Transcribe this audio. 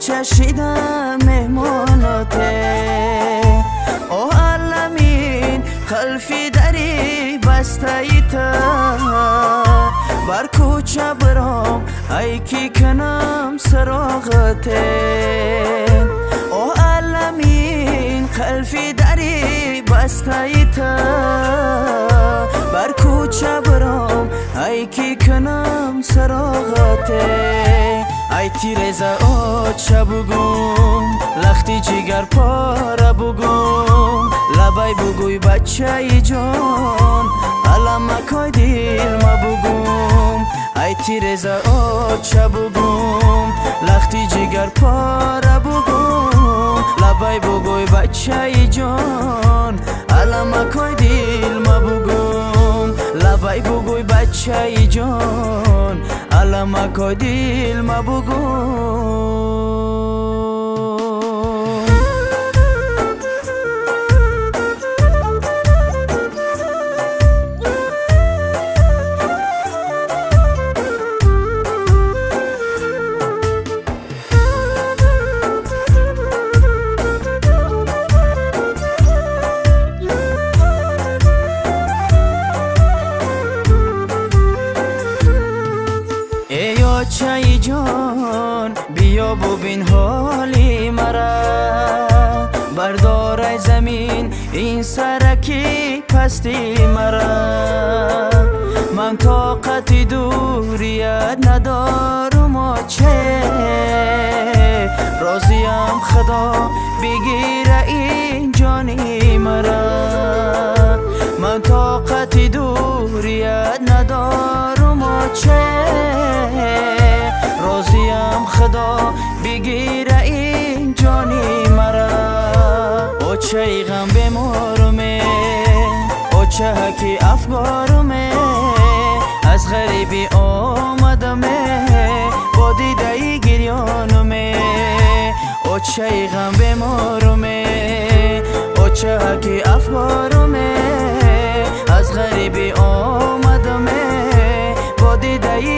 кӯча шида меҳмоноте. О аламин қалфи дари бастаи та бар кӯча биром ай ки кунам сароғате. О аламин қалфи дари бастаи та бар кӯча биром ай ки кунам сароғате. Ай тиреза оча бугум лахти ҷигар пора бугум лабай бугӯй бачаи ҷон аламакой дил мабугум. Ай тиреза оча бугум лахти ҷигар пора бугум лабай бугӯй бачаи ҷон аламакой дил мабугум лабай бугӯй бачаи ҷон аламакой дил мабугум. Эй очаи ҷон биё бубин ҳоли мара бардорай замин ин сараки пасти мара. Ман тоқати дурият надорум оче розиям худо бигира ин ҷони мара. Ман тоқати дурият надорум оче розиям худо бигира ин ҷони мара. Очаи ғам беморуме очаҳаки афгоруме аз ғарибӣ омадаме бо дидаи гирёнуме. Очаи ғам беморуме очаҳаки афгоруме аз ғарибӣ омадаме бо дидаи